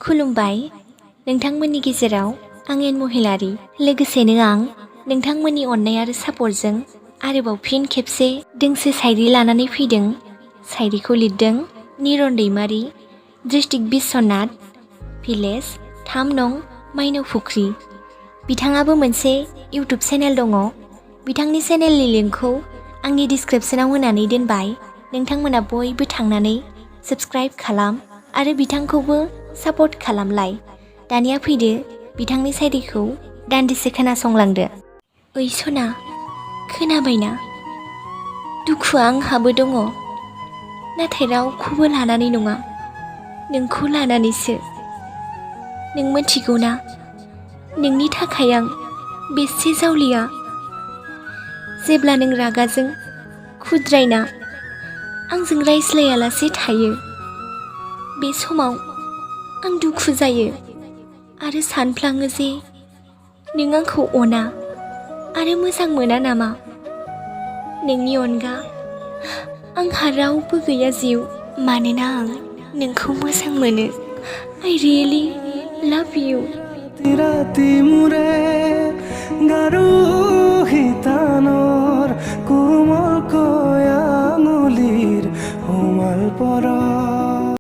खुलुमबाय नोंथांमोननि गेजेराव आं एन महिलारि लोगोसेनो आं नोंथांमोननि अननाय आरो सापर्टजों आरोबाव फिन खेबसे दोंसे शायरि लानानै फैदों। शायरिखौ लिरदों निरन दैमारी, डिस्ट्रिक्ट बिश्वनाथ, भिलेज 3 नं माइनाव फुख्रि। बिथाङाबो मोनसे इउटुब चेनेल दङ। बिथांनि चेनेलनि लिंकखौ आंनि डिसक्रिपसनाव होनानै दोनबाय। नोंथांमोना बयबो थांनानै साबस्क्राइब खालाम आरो बिथांखौबो सापर्ट खालामलाय। दानिया फैदो बिथांनि शायरिखौ दान्दिसे खोनासंलांदो। ओइ सना, खोनाबायना? दुखुआ आंहाबो दङ, नाथाय रावखौबो लानानै नङा, नोंखौ लानानैसो। नों मिथिगौ ना, नोंनि थाखाय आं बेसे जावलिया। जेब्ला नों रागाजों खुद्रायना आंजों रायज्लायालासे थायो, बे समाव आं दुखु जायो आरो सानफ्लाङो जे नों आंखौ अना आरो मोजां मोना नामा। नोंनि अनगा आंहा रावबो गैया जिउ, मानोना आं नोंखौ मोजां मोनो। I really love you.